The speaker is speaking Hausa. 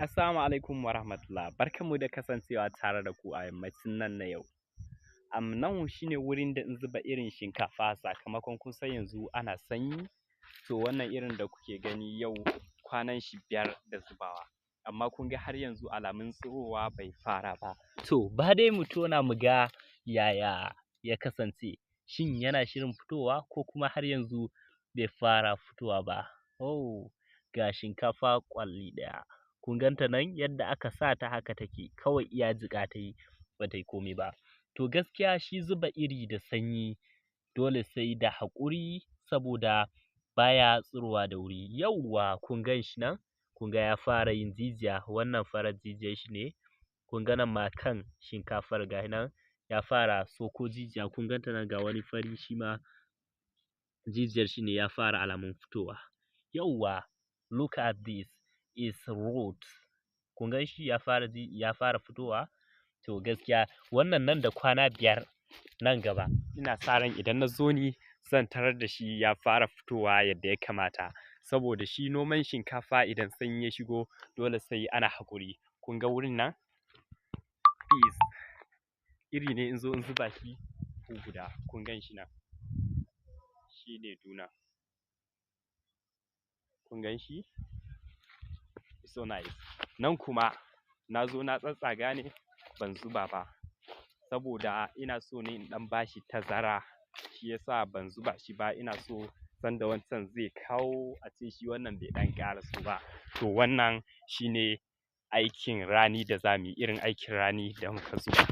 Assalamu alaikum warahmatullah, barkanmu da kasancewa tare da ku a yammacin nan na yau. Nan shi ne wurin da na zuba irin shinkafa, sakamakon kun san yanzu ana sanyi. To wannan irin da kuke gani, yau kwanan shi 5 da zubawa, amma kun ga har yanzu alamun tsirowa bai fara ba. To bara dai mu tona mu ga yaya ya kasance, shin yana shirin fitowa ko kuma har yanzu bai fara fitowa ba? Oh, ga shinkafa ƙwalli ɗaya, kun ganta nan yadda aka sa ta haka take, kawai iya jiƙa tayi, bata yi komai ba. To gaskiya shi zuba iri da sanyi dole sai da haƙuri, saboda baya tsirowa da wuri. Yawwa, kun ganshi nan, kun ga ya fara yin jijiya, wannan farar jijiyar shi ne. Kun ga nan ma kan shinkafar, gayi nan ya fara soko jijiya, kun ganta nan, ga wani fari shima jijiyar shi ne ya fara alamun fitowa. Yawwa, look at this is root, kun ganshi ya fara fitowa. To gaskiya wannan nan da kwana 5 nan gaba, ina sa ran idan na zo ni zan tarar da shi ya fara fitowa yadda ya kamata, saboda shi noman shinkafa idan sanyi ya shigo dole sai ana haƙuri. Kun ga wurin nan, iri ne in zo in zuba shi buhu guda, kun ganshi nan, shine duna, kun ganshi, so nice. Nan kuma nazo na tsatstsaga ne, ban zuba ba, saboda ina so ne in ɗan bashi tazara, shiyasa ban zuba shi ba. Ina so sanda wancan zai kawo, ace shi wannan bai ɗan ƙaraso ba. To wannan shine aikin rani da zamuyi, irin aikin rani da muka zuba.